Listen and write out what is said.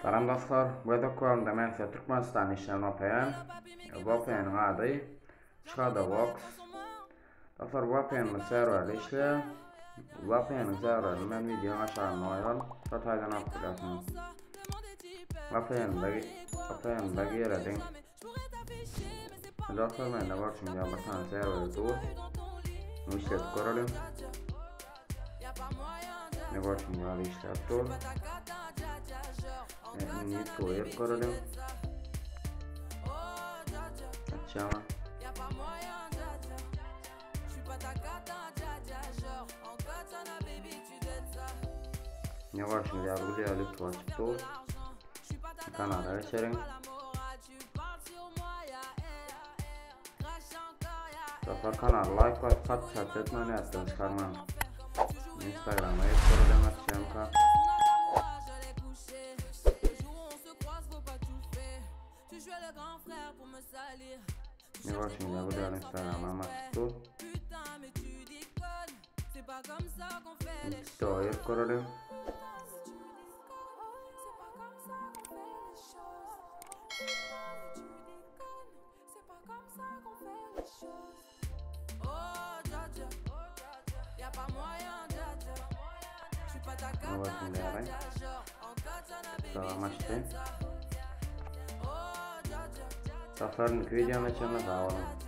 Salam dostlar, bu gezek men size Türkmenistanda işleýän VPN. VPN-iň ady Shadowbox. Dostlar, VPN-imiz serwerde işleýär. VPN-iň serwerini men videonyň aşagynda goýaryn. Şo taýdan alyp bilersiňiz. VPN-de VPN-de gireliň. Dostlar, mende görşüňiz ýaly bir sany serwer dur. Bunu işletip göreliň. Ne görşüňiz ýaly işläp dur. Indi YouTube'a girip göreliň. Açýan. Ne görşüňiz ýaly bu ýaly YouTube açyp dur. Kanala geçeliň. Dostlar kanala like basyp podpisat etmeni ýatdan çykarmaň. Instagrama girip göreliň açýanka. Ne görşüňiz ýaly bu ýaly Instagrama açyp dur. TikTok'a girip göreliň. Tamam açdy. Dostlar, indiki videoma çenli sag boluň.